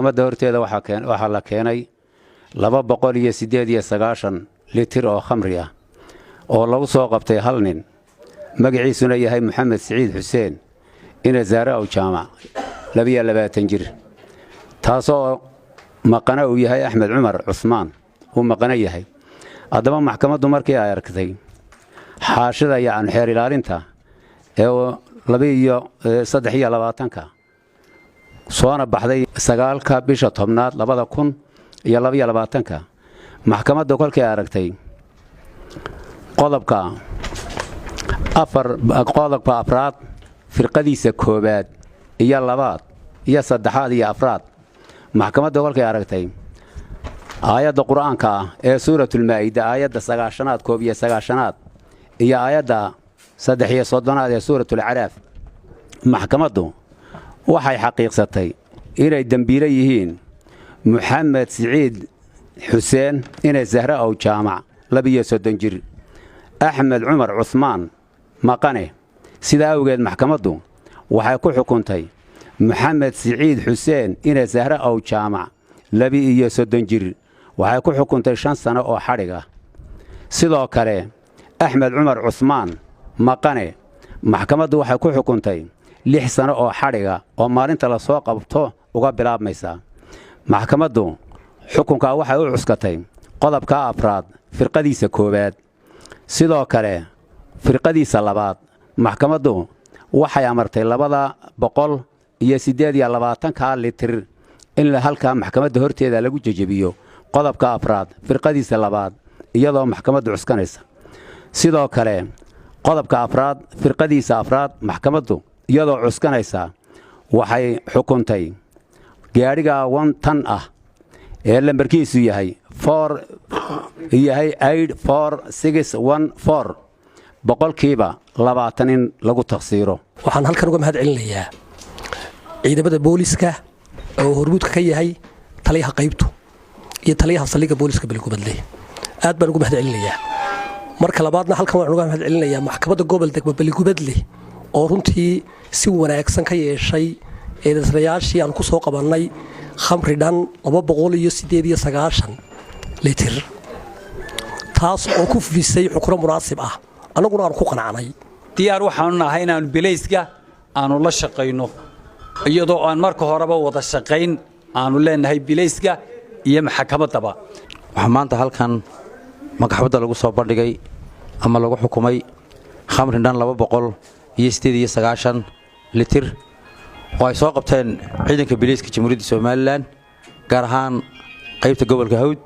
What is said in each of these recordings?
Maxkamadda horteeda waxaa la keenay 298 litir oo khamri ah oo lagu soo qabtay hal nin, magaciisuna yahay Maxamed Siciid Xuseen ina Zaare Aw Jaamac, 22 jir, taasoo maqana uu yahay Axmed Cumar Cusmaan uu maqano yahay. Haddaba maxkamaddu markii ay aragtay xaashida yacni xeer ilaalinta ee 2 iyo 23-ka soona baxday 9-ka bisha 10aad 2022-ka, maxkamaddu kolkii ay aragtay qodobka afar, qodobka afraad firqadiisa koowaad iyo labaad iyo saddexaad iyo afraad, maxkamaddu kolkay aragtay aayadda Qur'aanka ah ee Suuratulmaa'ida, aayadda 90aad, 91aad iyo aayadda 33aad ee Suuratulacraaf, maxkamaddu waxay xaqiiqsatay inay dembiilo yihiin Maxamed Siciid Xuseen inay Sahre Ow Jaamac, 32 jir, Axmed Cumar Cusmaan maqane. Sidaa awgeed maxkamaddu waxay ku xukuntay Maxamed Siciid Xuseen inay Sahre Ow Jaamac, 32 jir, waxay ku xukuntay 5 sano oo xadhig ah. Sidoo kale Axmed Cumar Cusmaan maqane maxkamaddu waxay ku xukuntay 6 sano oo xadhiga oo maalinta la soo qabto uga bilaabmaysa. Maxkamaddu xukunkaa waxay u cuskatay qodobka afraad firqadiisa koowaad, sidoo kale firqadiisa labaad. Maxkamaddu waxay amartay 228-kaa litir in halkaa maxkamadda horteeda lagu jejebiyo, qodobka afraad firqadiisa labaad iyadoo maxkamaddu cuskanaysa. Sidoo kale qodobka afraad firqadiisa afraad maxkamaddu iyadoo cuskanaysa waxay xukuntay gaadhiga one ton ah ee lambarkiisu yahay four yahay 84614 20% in lagu taqsiiro. Waxaan halkan uga mahad celinayaa ciidamada booliska oo hormuudka ka yahay taliyaha qaybtu iyo taliyaha saldhigga booliska Beligubadle. Aad baan uga mahad celinayaa. Marka labaadna halkan waxaan uga mahad celinayaa maxkamadda gobol degmo Beligubadle oo runtii si wanaagsan ka yeeshay eedaysnayaashii aan ku soo qabannay khamri dhan 298 litir, taas oo ku fulisay xukuno munaasib ah, annaguna aanu ku qanacnay. Diyaar waxaanu nahay inaannu bilayska aanu la shaqayno, iyadoo aan marka horeba wada shaqayn aanu leenahay bilayska iyo maxkamaddaba. Waxaa maanta halkan maxkamadda lagu soo bandhigay ama lagu xukumay khamri dhan 298 litir oo ay soo qabteen ciidanka bilayska Jamhuuriyadda Somaliland, gaar ahaan qaybta gobolka Hawd.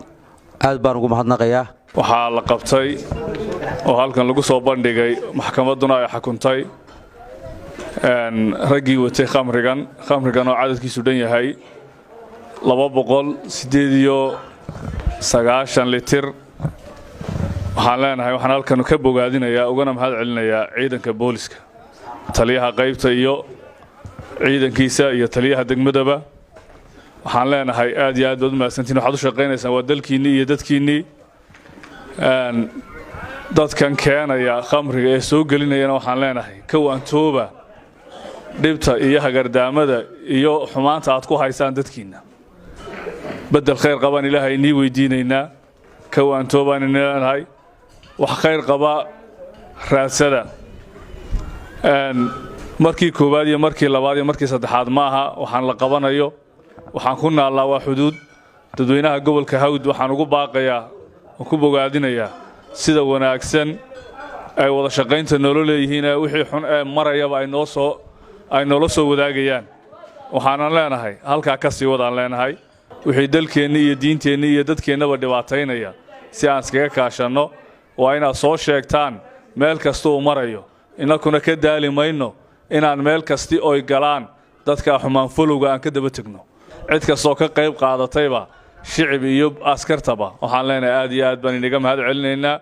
Aad baan ugu mahadnaqayaa. Waxaa la qabtay oo halkan lagu soo bandhigay, maxkamadduna ay xukuntay raggii watay khamrigan, khamrigan oo cadadkiisu dhan yahay 298 litir. Waxaan leenahay, waxaan halkan ka bogaadinayaa ugana mahad celinayaa ciidanka booliska, taliyaha qaybta iyo ciidankiisa iyo taliyaha degmadaba. Waxaan leenahay aad iyo aad baad u mahadsantiin. Waxaad u shaqaynaysaan waa dalkiinnii iyo dadkiinnii. Dadkan keenaya khamriga ee soo gelinayana waxaan leenahay ka waantooba dhibta iyo hagardaamada iyo xumaanta aad ku haysaan dadkiinna. Beddel khayr qabaan Ilaahay inii weydiinaynaa. Ka waantoobaan ini leenahay, wax khayr qaba raadsada. Markii koowaad iyo markii labaad iyo markii saddexaad ma aha waxaan la qabanayo. Waxaan ku naallaa waa xuduud. Dadweynaha gobolka Hawd waxaan ugu baaqayaa oo ku bogaadinayaa sida wanaagsan ay wada shaqaynta noola leeyihiin ee wixii xun ee marayaba ay noo soo ay noola soo wadaagayaan. Waxaanan leenahay halkaa ka sii wadaan leenahay wixii dalkeenni iyo diinteenni iyo dadkeennaba dhibaataynaya si aan iskaga kaashanno. Waa inaad soo sheegtaan meel kasta uu marayo. Innakuna ka daali mayno inaan meel kasti oy galaan dadka xumaanfolowga aan ka daba tegno. Cid kastoo ka qayb qaadatayba, shicib iyo askartaba, waxaan leenahay aad iyo aad baan inaga mahad celinaynaa.